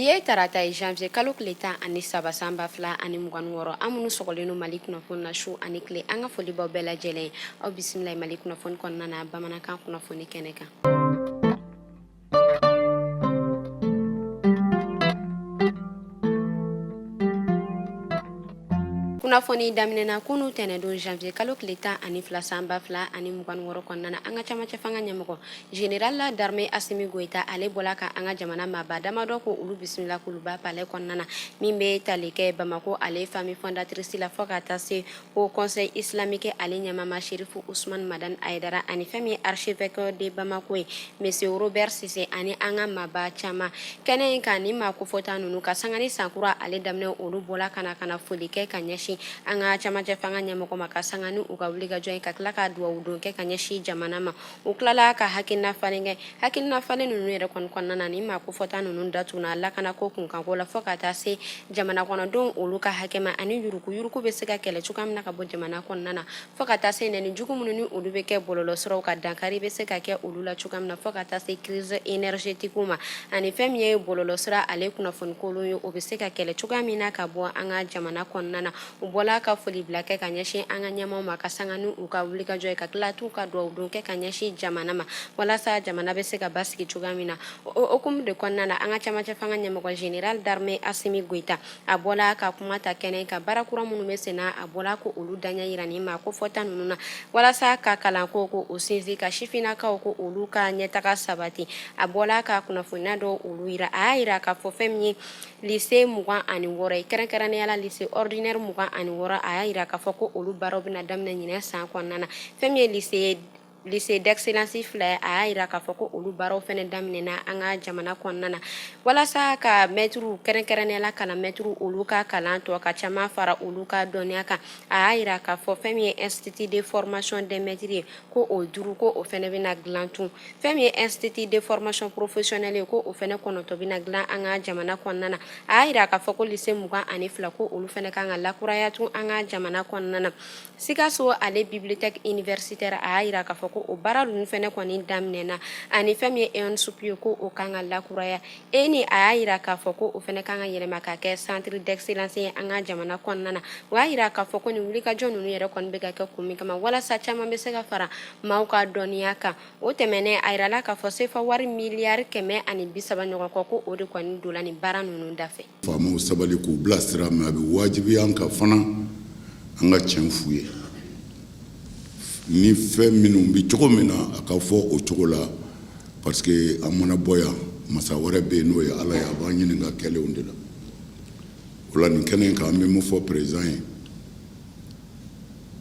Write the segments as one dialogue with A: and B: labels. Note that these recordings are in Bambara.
A: Bi ye tarata ye, janvier kalo tile 13, san 2026. An minnu sɔgɔlen don Mali kunnafoni na su ani tile, an ka foli b'aw bɛɛ lajɛlen ye. Aw bisimila Mali kunnafoni kɔnɔna na, bamanankan kunnafoni kɛnɛ kan. Kunnafoni daminɛna kunu tɛnɛndon, janvier kalo tile 12, san 2026 kɔnɔna na. An ka camancɛ fanga ɲɛmɔgɔ, général d'armée Asimi Goyita, ale bɔla ka an ka jamana maaba damadɔ ko olu bisimila Kuluba palais kɔnɔna na, min bɛ tali kɛ Bamako ale famille fondatrice la, fo ka taa se Haut Conseil islamique ale ɲɛmaa Sherifu Usman Madani Ayidara, ani fɛn min ye archevêque de Bamako ye, monsieur Robert Sise, ani an ka maaba caman. Kɛnɛ in kan, ni maa kofɔta ninnu ka sanga ni sankura ale daminɛ, olu bɔla ka na foli kɛ ka ɲɛsin an ka camancɛ fanga ɲɛmɔgɔ ma, ka sanga ni u ka wulikajɔ ye, ka tila ka dugawu don kɛ ka ɲɛsin jamana ma. U tilala ka hakilina falen kɛ. Hakilina falen ninnu yɛrɛ kɔni kɔnɔna na, ni maa kofɔta ninnu datuna lakanako kunkanko la, fo ka taa se jamana kɔnɔdenw olu ka hakɛ ma, ani yuruku yuruku bɛ se ka kɛlɛ cogoya min na ka bɔ jamana kɔnɔna na, fo ka taa se nɛni jugu minnu ni olu bɛ kɛ bɔlɔlɔsiraw ka dankari bɛ se ka kɛ olu la cogoya min na, fo ka taa se crise énergétique ma, ani fɛn min ye bɔlɔlɔsira ale kunnafoni kolon ye, o bɛ se ka kɛlɛ cogoya min na ka bɔ an ka jamana kɔnɔna na. U bɔla ka foli bila kɛ ka ɲɛsin an ka ɲɛmaaw ma, ka sanga ni u ka wulikajɔ ye, ka tila t'u ka dugawu don kɛ ka ɲɛsin jamana ma, walasa jamana bɛ se ka basigi cogoya min na. O hukumu de kɔnɔna na, an ka camancɛ fanga ɲɛmɔgɔ, général d'armée Asimi Goyita, a bɔla ka kuma ta kɛnɛ ka baara kura minnu bɛ sen na, a bɔla ko olu daɲɛ yira nin maa kofɔta ninnu na, walasa ka kalanko ko o sinsin, ka sifinnakaw ko olu ka ɲɛtaga sabati. A bɔla ka kunnafoniya dɔw olu yira. A y'a yira k'a fɔ fɛn min ye lycée 26 ye, kɛrɛnkɛrɛnnenya la lycée ordinaire 26, a y'a yira k'a fɔ ko olu baaraw bɛna daminɛ ɲinɛ san kɔnɔna na. Fɛn min ye lycée d'excellence fila ye, a y'a yira k'a fɔ ko olu baaraw fɛnɛ daminɛna an ka jamana kɔnɔna na, walasa ka mɛtiriw, kɛrɛnkɛrɛnnenya la kalan mɛtiriw, olu ka kalan tɔ ka caman fara olu ka dɔnniya kan. A y'a yira k'a fɔ fɛn min ye institut de formation des maîtres ye, ko o duuru, ko o fɛnɛ bɛna dilan tun. Fɛn min ye institut de formation professionnelle ye, ko o fɛnɛ kɔnɔntɔn bɛna dilan an ka jamana kɔnɔna na. A y'a yira k'a fɔ ko lycée 22, ko olu fɛnɛ kan ka lakuraya tun an ka jamana kɔnɔna na. Sikaso ale bibliothèque universitaire, a y'a yira k'a fɔ ko o baara ninnu fɛnɛ kɔni daminɛna, ani fɛn min ye ENSUP ye, ko o kan ka lakuraya. ENI, a y'a yira k'a fɔ ko o fɛnɛ kan ka yɛlɛma ka kɛ centre d'excellence ye an ka jamana kɔnɔna na. O y'a yira k'a fɔ ko nin wulikajɔ ninnu yɛrɛ kɔni bɛ ka kɛ kun min kama, walasa caman bɛ se ka fara maaw ka dɔnniya kan. O tɛmɛnen, a yirala k'a fɔ sefa wari miliyari 130 ɲɔgɔn kɔ, ko o de kɔni donna nin baara ninnu dafɛ.
B: Faamaw sabali k'u bilasira, mais a bɛ wajibiya an kan fana an ka tiɲɛ f'u ye. Ni fɛn minnu bɛ cogo min na, a ka fɔ o cogo la, parce que an mana bɔ yan, masa wɛrɛ bɛ yen, n'o ye Ala ye, a b'an ɲininka kɛlenw de la. O la, nin kɛnɛ in kan, an bɛ mun fɔ président ye?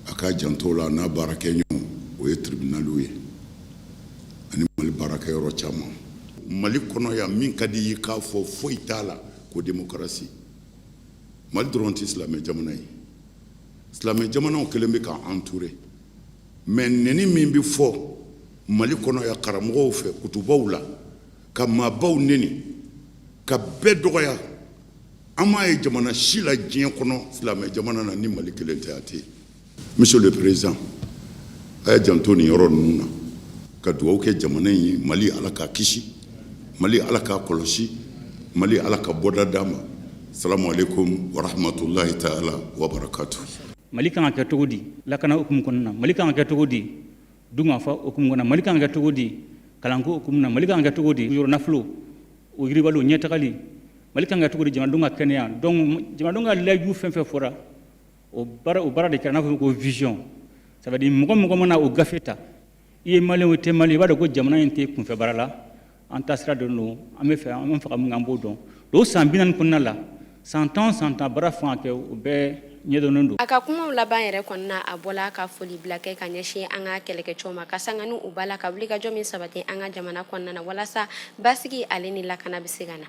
B: A ka janto la n'a baarakɛɲɔgɔn, o ye tribunaliw ye ani Mali baarakɛyɔrɔ caman Mali kɔnɔ yan. Min ka di i k'a fɔ, foyi t'a la ko démocratie. Mali dɔrɔn tɛ silamɛ jamana ye, silamɛ jamanaw kɛlen bɛ k'an entourer, mais nɛni min bɛ fɔ Mali kɔnɔ yan karamɔgɔw fɛ kutubaw la, ka maabaw nɛni, ka bɛɛ dɔgɔya, an m'a ye jamana si la diɲɛ kɔnɔ silamɛ jamana na ni Mali kelen tɛ, a tɛ yen. Monsieur le président, a y'a janto nin yɔrɔ ninnu na, ka dugawu kɛ jamana in ye. Mali, Ala k'a kisi. Mali, Ala k'a kɔlɔsi. Mali, Ala ka bɔda d'a ma. Salamu aleykum wa rahmatulahi taala wa barakatu.
C: Mali kan ka kɛ cogo di lakana hukumu kɔnɔna na? Mali kan ka kɛ cogo di dunkafa hukumu kɔnɔ? Mali kan ka kɛ cogo di kalanko hukumu na? Mali kan ka kɛ cogo di yɔrɔ nafolo o yiribaliw ɲɛtagali? Mali kan ka kɛ cogo di jamanadenw ka kɛnɛya? Donc jamanadenw ka layidu fɛn fɛn fɔra, o baara de kɛra n'a fɔ ko vision. Ça veut dire mɔgɔ mɔgɔ mana o gafe ta, i ye malien o tɛ malien, i b'a dɔn ko jamana in tɛ kunfɛ baara la, an taasira de don, an bɛ fɛ an bɛ fɛ ka mun kɛ, an b'o dɔn. O san 40 kɔnɔna la, san 10, san 10, baara fɛn ka kɛ, o bɛɛ ɲɛdɔnnen don.
A: A ka kumaw laban yɛrɛ kɔnɔna, a bɔla ka foli bila kɛ ka ɲɛsin an ka kɛlɛkɛcɛw ma, ka sanga ni u b'a la ka wulikajɔ min sabati an ka jamana kɔnɔna na, walasa basigi ale ni lakana bɛ se ka na.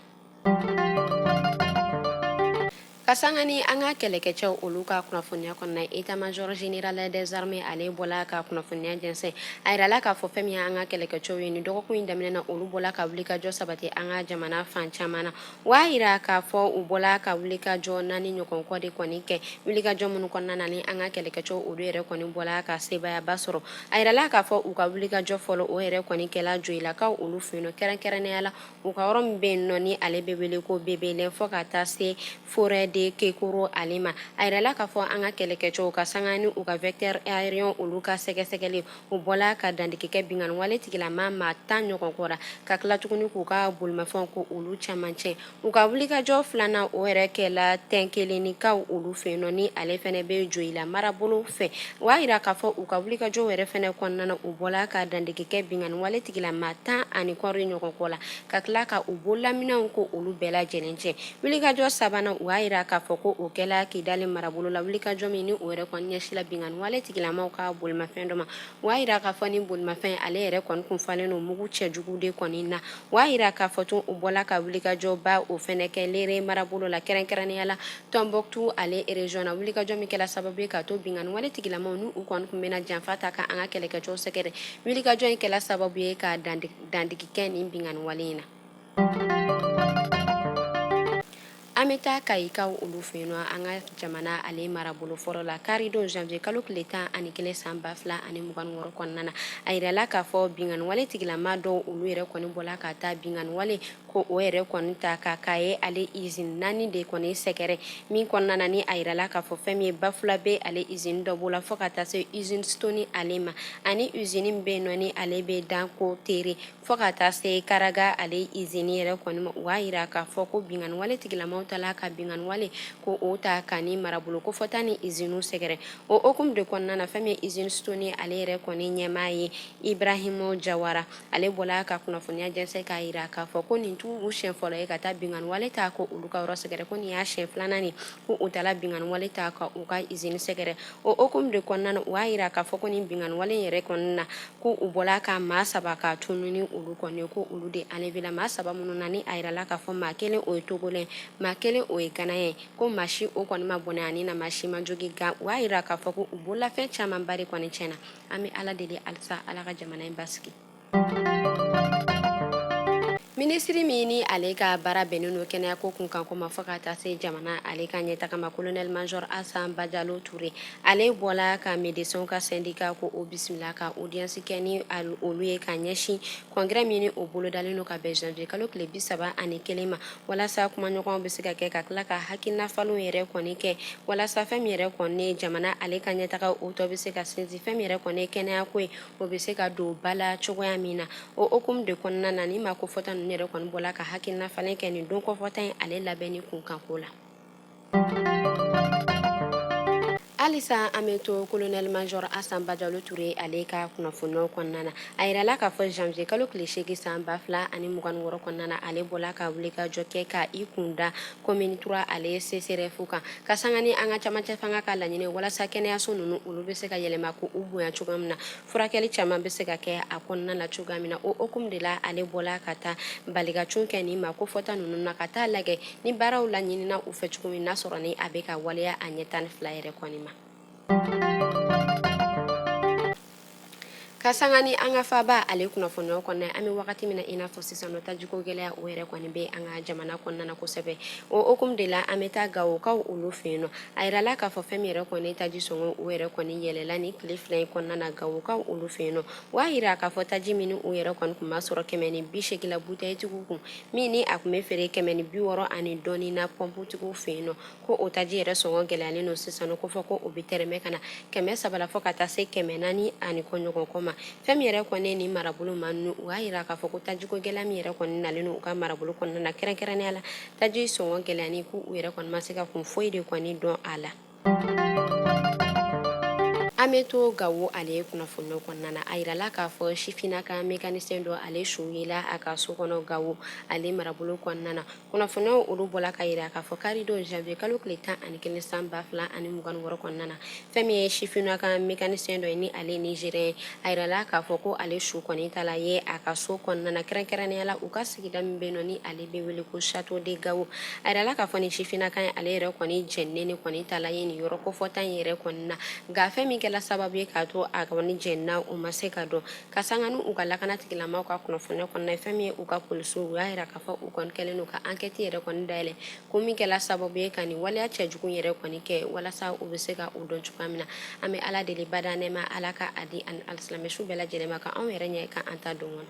A: Ka sanga ni an ka kɛlɛkɛcɛw olu ka kunnafoniya kɔnɔna, état major général des armées ale bɔla ka kunnafoniya jɛnsɛn. A yirala k'a fɔ fɛn min y'an ka kɛlɛkɛcɛw ye, nin dɔgɔkun in daminɛ na, olu bɔla ka wulikajɔ sabati an ka jamana fan caman na. O y'a yira k'a fɔ u bɔla ka wulikajɔ naani ɲɔgɔn kɔ de kɔni kɛ, wulikajɔ minnu kɔnɔna na ni an ka kɛlɛkɛcɛw olu yɛrɛ kɔni bɔla ka sebaayaba sɔrɔ. A yirala k'a fɔ u ka wulikajɔ fɔlɔ, o yɛrɛ kɔni kɛla Joyilakaw olu fɛ yen nɔ, kɛrɛnkɛrɛnnenya la u ka yɔrɔ min bɛ yen nɔ ni ale bɛ wele ko Bebelen, fo ka taa se forêt de Kekoro ale ma. A yirala k'a fɔ an ka kɛlɛkɛcɛw, ka sanga ni u ka vecteur aérien olu ka sɛgɛsɛgɛli, u bɔla ka dandigi kɛ binkanni wale tigilama maa 10 ɲɔgɔn kɔra, ka tila tuguni k'u ka bolimafɛnw ko olu caman tiɲɛ. U ka wulikajɔ filanan, o yɛrɛ kɛla Tɛnkelenikaw olu fɛ yen nɔ ni ale fɛnɛ bɛ Joyila marabolo fɛ. O y'a yira k'a fɔ u ka wulikajɔ yɛrɛ fɛnɛ kɔnɔna na, u bɔla ka dandigi kɛ binkanni wale tigilama 10 ani kɔri ɲɔgɔn kɔ la, ka tila ka u bololaminɛnw ko olu bɛɛ lajɛlen cɛ. Wulikajɔ sabanan, u y'a yira k'a fɔ ko o kɛla Kidali marabolo la, wulikajɔ min ni o yɛrɛ kɔni ɲɛsila binkanni wale tigilamaw ka bolimafɛn dɔ ma. O y'a yira k'a fɔ ni bolimafɛn ale yɛrɛ kɔni kun falen don mugu cɛjugu de kɔni na. O y'a yira k'a fɔ tun u bɔla ka wulikajɔba o fɛnɛ kɛ Lere marabolo la, kɛrɛnkɛrɛnnenya la Tɔnbɔkutu ale région na, wulikajɔ min kɛla sababu ye k'a to binkanni wale tigilamaw ni u kɔni tun bɛna janfa ta ka an ka kɛlɛkɛcɛw sɛgɛrɛ. Wulikajɔ in kɛla sababu ye ka dandigi kɛ nin binkanni wale in na. An bɛ taa Kayikaw olu fɛ yen nɔ, an ka jamana ale marabolo fɔlɔ la, karidon janvier kalo tile 11 san 2026 kɔnɔna na. A yirala k'a fɔ binkanni wale tigilama dɔw olu yɛrɛ kɔni bɔla ka taa binkanni wale ko o yɛrɛ kɔni ta ka Kaye ale usine naani de kɔni sɛgɛrɛ, min kɔnɔna na ni a yirala k'a fɔ fɛn min ye Bafulabe ale usine dɔ b'o la, fo ka taa se usine Stone ale ma, ani usine min bɛ yen nɔ ni ale bɛ Danko Tere, fo ka taa se Karaga ale usine yɛrɛ kɔni ma. U y'a yira k'a fɔ ko binkanni wale tigilamaw tala ka binkanni wale ko o ta ka ni marabolo kofɔta ni usine sɛgɛrɛ. O hukumu de kɔnɔna na, fɛn min ye usine Stone ale yɛrɛ kɔni ɲɛmaa ye, Ibrahimu Jawara, ale bɔla ka kunnafoniya jɛnsɛn k'a yira k'a fɔ ko nin t'u siɲɛ fɔlɔ ye ka taa binkanni wale ta ko olu ka yɔrɔ sɛgɛrɛ, ko nin y'a siɲɛ filanan de ko u taala binkanni wale ta ka u ka usine sɛgɛrɛ. O hukumu de kɔnɔna na, u y'a yira k'a fɔ ko nin binkanni wale yɛrɛ kɔni na, ko u bɔla ka maa saba ka tunu ni olu kɔni ko olu de enlever la. Maa saba minnu na ni a yirala k'a fɔ maa kelen o ye Togolais, maa kelen o ye Ghanéen, ko maa si o kɔni ma bɔnɛ a ni na, maa si ma jogin. Nka u y'a yira k'a fɔ ko u bololafɛn camanba de kɔni tiɲɛna. An bɛ Ala deli halisa, Ala ka jamana in basigi. Minisiri min ni ale ka baara bɛnnen don kɛnɛyako kunkanko ma, fo ka taa se jamana ale ka ɲɛtaga ma, colonel major Asan Bajalo Ture, ale bɔla ka médecins ka syndicat ko o bisimila ka audience kɛ ni olu ye ka ɲɛsin congrès min ni o bolodalen don ka bɛn janvier kalo tile 31 ma, walasa kumaɲɔgɔnw bɛ se ka kɛ ka tila ka hakilina falenw yɛrɛ kɔni kɛ, walasa fɛn min yɛrɛ kɔni jamana ale ka ɲɛtaga o tɔ bɛ se ka sinsin, fɛn min yɛrɛ kɔni kɛnɛyako ye, o bɛ se ka don ba la cogoya min na. O hukumu de kɔnɔna na, ni maa kofɔta ninnu yɛrɛ kɔni bɔla ka hakilina falen kɛ nin don kofɔta in ale labɛnni kunkanko la. Halisa an bɛ to colonel major Asan Bajalo Ture ale ka kunnafoniyaw kɔnɔna na. A yirala k'a fɔ janvier kalo tile 8 san 2026 kɔnɔna na, ale bɔla ka wulikajɔ kɛ ka i kun da commune 3 ale CSRéf kan, ka sanga ni an ka camancɛ fanga ka laɲini walasa kɛnɛyaso ninnu olu bɛ se ka yɛlɛma ko u bonya cogoya min na, furakɛli caman bɛ se ka kɛ a kɔnɔna na cogoya min na. O hukumu de la, ale bɔla ka taa balikacun kɛ nin maa kofɔta ninnu na, ka taa lajɛ ni baaraw laɲinina u fɛ cogo min n'a sɔrɔ ni a bɛ ka waleya a ɲɛ 12 yɛrɛ kɔni ma. Ka sanga ni an ka faaba ale kunnafoniyaw kɔnɔna, an bɛ wagati min na i n'a fɔ sisan nɔ, tajiko gɛlɛya o yɛrɛ kɔni bɛ an ka jamana kɔnɔna na kosɛbɛ. O hukumu de la, an bɛ taa Gawokaw olu fɛ yen nɔ. A yirala k'a fɔ fɛn min yɛrɛ kɔni taji sɔngɔ o yɛrɛ kɔni yɛlɛla ni tile 2 in kɔnɔna na Gawokaw olu fɛ yen nɔ. O y'a yira k'a fɔ taji min u yɛrɛ kɔni tun b'a sɔrɔ 180 la butɛyitigiw kun, min ni a tun bɛ feere 160 ani dɔɔnin na pɔnputigiw fɛ yen nɔ, ko o taji yɛrɛ sɔngɔ gɛlɛyalen don sisan nɔ, ko fɔ ko o bɛ tɛrɛmɛ ka na 300 la fo ka taa se 400 ani kɔ ɲɔgɔn kɔ ma. Fɛn min yɛrɛ kɔni ni marabolo ma ninnu, u y'a yira k'a fɔ ko tajiko gɛlɛya min yɛrɛ kɔni nalen don u ka marabolo kɔnɔna na, kɛrɛnkɛrɛnnenya la taji sɔngɔ gɛlɛyani, k'u yɛrɛ kɔni ma se ka kun foyi de kɔni dɔn a la. An An bɛ to Gawo ale kunnafoni kɔnɔna na. A yirala k'a fɔ sifinna ka mécanicien dɔ ale su yela a ka so kɔnɔ Gawo ale marabolo kɔnɔna na. Kunnafoniw olu bɔla ka yira k'a fɔ karidon janvier kalo tile 11 san 2026 kɔnɔna na, fɛn min ye sifinna ka mécanicien dɔ ye ni ale nigérien ye, a yirala k'a fɔ ko ale su kɔni tala ye a ka so kɔnɔna na, kɛrɛnkɛrɛnnenya la u ka sigida min bɛ yen nɔ ni ale bɛ wele ko Château de Gao. A yirala k'a fɔ ni sifinna kan ye ale yɛrɛ kɔni jɛninen kɔni tala ye nin yɔrɔ kofɔta in yɛrɛ kɔni na. Nka fɛn min kɛla sababu ye k'a to a kɔni jɛnina, o ma se ka dɔn. Ka sanga ni u ka lakana tigilamaw ka kunnafoniya kɔnɔna ye, fɛn min ye u ka polisiw, u y'a yira k'a fɔ u kɔni kɛlen don ka enquête yɛrɛ kɔni dayɛlɛ ko min kɛla sababu ye ka nin waleya cɛjugu yɛrɛ kɔni kɛ, walasa u bɛ se ka o dɔn cogoya min na. An bɛ Ala deli bada nɛɛma, Ala ka a di ani alisilamɛsu bɛɛ lajɛlen ma, ka anw yɛrɛ ɲɛ ka an ta don kɔnɔ.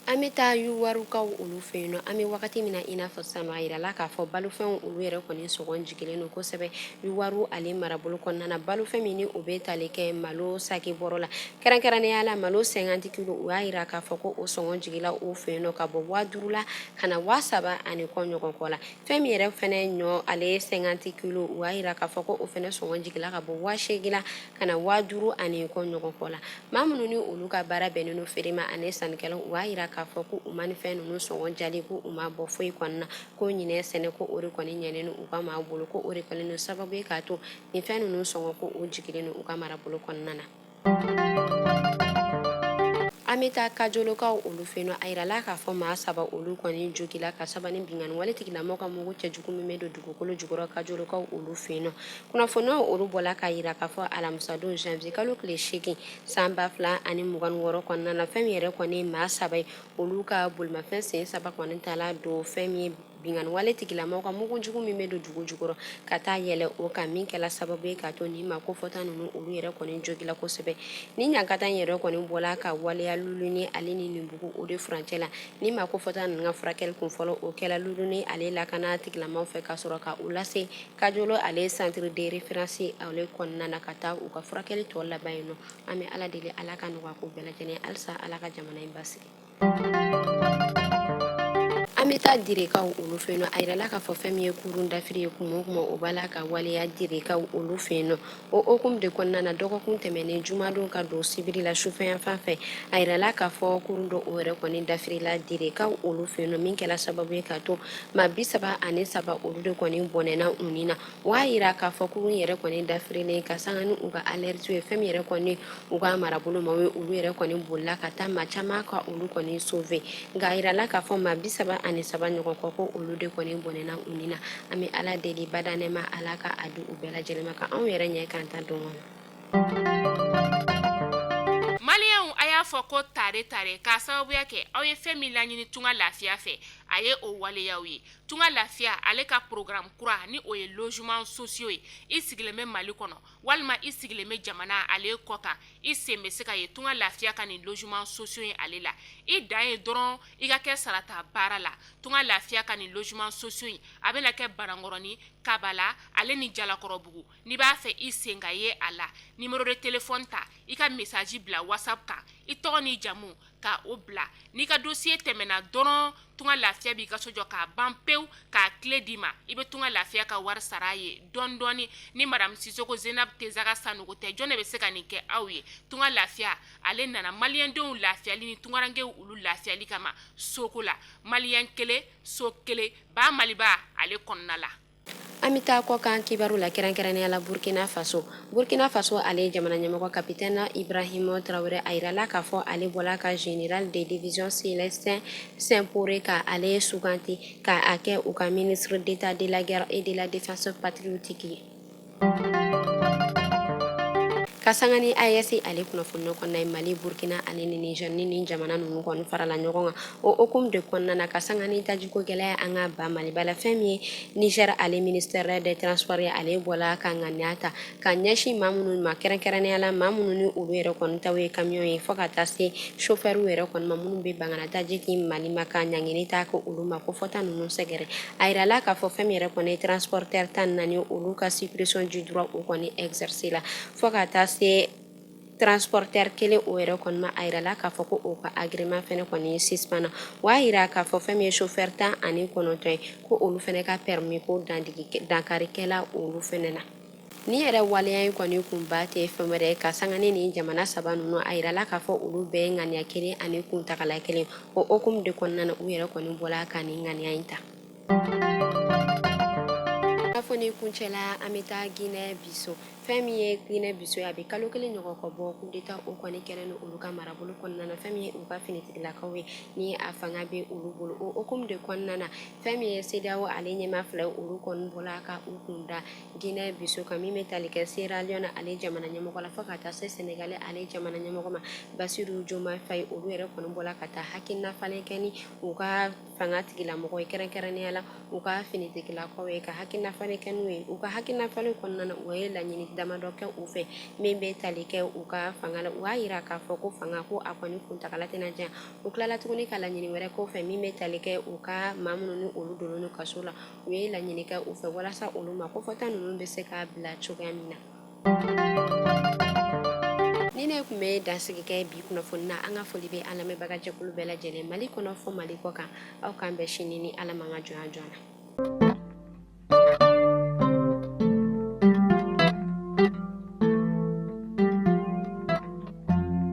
A: An bɛ taa Youwarou-kaw olu fɛ yen nɔ. An bɛ wagati min na i n'a fɔ sisan, a yirala k'a fɔ balofɛnw olu yɛrɛ kɔni sɔngɔ jigilen don kosɛbɛ Youwarou ale marabolo kɔnɔna na. Balofɛn min ni o bɛ tali kɛ malo saki bɔrɔ la, kɛrɛnkɛrɛnnenya la malo 50 kilo, u y'a yira k'a fɔ ko o sɔngɔ jigila u fɛ yen nɔ ka bɔ 5000 la ka na 3000 ani kɔ ɲɔgɔn kɔ la. Fɛn min yɛrɛ fɛnɛ ɲɔ ale 50 kilo, u y'a yira k'a fɔ ko o fɛnɛ sɔngɔ jigila ka bɔ 8000 la ka na 5000 ani kɔ ɲɔgɔn kɔ la. Maa minnu ni olu ka baara bɛnnen don feere ma ani sannikɛlaw, u y'a yira k'a fɔ ko u ma ni fɛn ninnu sɔngɔ jali, ko u ma bɔ foyi kɔni na, ko ɲinɛ sɛnɛ ko o de kɔni ɲɛnen don u ka maa bolo, ko o de kɛlen don sababu ye k'a to nin fɛn ninnu sɔngɔ ko o jigilen don u ka marabolo kɔnɔna na. An bɛ taa Kajolokaw olu fɛ yen nɔ. A yirala k'a fɔ maa saba olu kɔni jogila ka saba ni binkanni wale tigilamɔgɔw ka mugu cɛjugu min bɛ don dugukolo jukɔrɔ Kajolokaw olu fɛ yen nɔ. Kunnafoniyaw olu bɔla k'a yira k'a fɔ alamisadon janvier kalo tile 8 san 2026 kɔnɔna na, fɛn min yɛrɛ kɔni maa saba ye olu ka bolimafɛn sen saba kɔni tala don fɛn min ye binkanni wale tigilamɔgɔw ka mugujugu min bɛ don dugu jukɔrɔ ka taa yɛlɛ o kan, min kɛla sababu ye k'a to nin maa kofɔta ninnu olu yɛrɛ kɔni jogila kosɛbɛ. Ni ɲankata in yɛrɛ kɔni bɔla ka waleya Luluni ale ni Ninbugu o de furancɛ la. Ni maa kofɔta ninnu ka furakɛli kun fɔlɔ, o kɛla Luluni ale lakana tigilamaw fɛ ka sɔrɔ ka u lase Kajolo ale centre de référence ale kɔnɔna na ka taa u ka furakɛli tɔ laban yen nɔ. An bɛ Ala deli, Ala ka nɔgɔya ko bɛɛ lajɛlen, halisa Ala ka jamana in basigi. An bɛ taa Direkaw olu fɛ yen nɔ. A yirala k'a fɔ fɛn min ye kurun dafiri ye, kuma o kuma o b'a la ka waleya Direkaw olu fɛ yen nɔ. O hukumu de kɔnɔna na, dɔgɔkun tɛmɛnen jumadon ka don sibiri la sufɛyanfan fɛ, a yirala k'a fɔ kurun dɔ o yɛrɛ kɔni dafirila Direkaw olu fɛ yen nɔ, min kɛra sababu ye k'a to maa 33 olu de kɔni bɔnɛna u ni na. O y'a yira k'a fɔ kurun yɛrɛ kɔni dafirilen ka sanga ni u ka alerte ye, fɛn min yɛrɛ kɔni u ka marabolo maaw ye, olu yɛrɛ kɔni bolila ka taa maa caman ka olu kɔni sauver. Nka a yirala k'a fɔ maa 33 ɲɔgɔn kɔ ko olu de kɔni bɔnɛna u ni na. An bɛ Ala deli bada nɛɛma, Ala ka a di u bɛɛ lajɛlen ma, ka anw yɛrɛ ɲɛ k'an ta don kɔnɔ.
D: Maliyɛnw, a y'a fɔ ko tare tare k'a sababuya kɛ aw ye fɛn min laɲini Tunga Lafiya fɛ, a ye o waleyaw ye. Tunga Lafiya ale ka programme kura ni o ye logements sociaux ye. I sigilen bɛ Mali kɔnɔ walima i sigilen bɛ jamana ale kɔ kan, i sen bɛ se ka ye Tunga Lafiya ka nin logements sociaux in ale la. I dan ye dɔrɔn i ka kɛ sarata baara la. Tunga Lafiya ka nin logements sociaux in a bɛna kɛ Banankɔrɔni, Kabala ale ni Jalakɔrɔbugu. N'i b'a fɛ i sen ka ye a la, numéro de téléphone ta, i ka message bila WhatsApp kan, i tɔgɔ n'i jamu ka o bila. N'i ka dossier tɛmɛna dɔrɔn, Tunga Lafiya b'i ka so jɔ k'a ban pewu, k'a clé d'i ma. I bɛ Tunga Lafiya ka wari sara a ye dɔɔni dɔɔni. Ni madame Sisoko Zenab Tezaga Sanogo tɛ, jɔn de bɛ se ka nin kɛ aw ye? Tunga Lafiya ale nana maliyɛndenw lafiyali ni tungarankew olu lafiyali kama soko la. Maliyɛn kelen, so kelen, ba Maliba ale kɔnɔna la.
A: An bɛ taa kɔkan kibaru la, kɛrɛnkɛrɛnnenya la Burkina Faso. Burkina Faso ale jamana ɲɛmɔgɔ capitaine Ibrahim Traoré, a yirala k'a fɔ ale bɔla ka général de division Célestin Simporé ka ale suganti ka a kɛ u ka ministre d'État de la guerre et de la défense patriotique ye. Ka sanga ni AES ale kunnafoni kɔnɔna ye, Mali, Burkina ale ni Niger ni nin jamana ninnu kɔni farala ɲɔgɔn kan. O hukumu de kɔnɔna na, ka sanga ni tajiko gɛlɛya an ka ba Maliba la, fɛn min ye Niger ale ministère des transports ye, ale bɔla ka ŋaniya ta ka ɲɛsin maa minnu ma, kɛrɛnkɛrɛnnenya la maa minnu ni olu yɛrɛ kɔni taw ye camion ye, fo ka taa se chauffeur yɛrɛ kɔni ma minnu bɛ ban ka na taji di Mali ma, ka ɲangini ta ko olu ma ko fɔta ninnu sɛgɛrɛ. A yirala k'a fɔ fɛn min yɛrɛ kɔni ye transporteur 14, olu ka suppression du droit o kɔni exercer la, fo ka taa se transporteur kelen o yɛrɛ kɔni ma. A yirala k'a fɔ ko o ka agrément fɛnɛ kɔni suspend na. O y'a yira k'a fɔ fɛn min ye chauffeur 19 ye, ko olu fɛnɛ ka permis ko dankarikɛla olu fɛnɛ na. Nin yɛrɛ waleya in kɔni kunba tɛ fɛn wɛrɛ ye ka sanga ni nin jamana saba ninnu, a yirala k'a fɔ olu bɛɛ ŋaniya kelen ani kuntagala kelen. O hukumu de kɔnɔna na, u yɛrɛ kɔni bɔla ka nin ŋaniya in ta. Kunnafoni kuncɛla, an bɛ taa Guinée Bissau. Fɛn min ye Guinée Bissau ye, a bɛ kalo kelen ɲɔgɔn kɔ bɔ, coup d'état o kɔni kɛlen don olu ka marabolo kɔnɔna na. Fɛn min ye u ka finitigilakaw ye, ni a fanga bɛ olu bolo, o hukumu de kɔnɔna na, fɛn min ye CEDEAO ale ɲɛmaa fila ye, olu kɔni bɔla ka u kun da Guinée Bissau kan, min bɛ tali kɛ Sierra Leone ale jamana ɲɛmɔgɔ la, fo ka taa se Sénégal ale jamana ɲɛmɔgɔ ma, Bassirou Diomaye Faye. Olu yɛrɛ kɔni bɔla ka taa hakilina falen kɛ ni u ka fanga tigilamɔgɔ ye, kɛrɛnkɛrɛnnenya la u ka finitigilakaw ye, ka hakilina falen kɛ n'u ye. U ka hakilina falen kɔnɔna na, u ye laɲini damadɔ kɛ u fɛ min bɛ tali kɛ u ka fanga la. U y'a yira k'a fɔ ko fanga ko a kɔni kuntagala tɛna janya. U tilala tuguni ka laɲini wɛrɛ k'o fɛ min bɛ tali kɛ u ka maa minnu ni olu donnen don kaso la. U ye laɲini kɛ u fɛ walasa olu ma kofɔta ninnu bɛ se ka bila cogoya min na. Ni ne tun bɛ dansigi kɛ bi kunnafoni na. An ka foli bɛ an lamɛnbaga jɛkulu bɛɛ lajɛlen, Mali kɔnɔ fo Mali kɔ kan. Aw k'an bɛn sini ni Ala ma ka jɔnya jɔn na.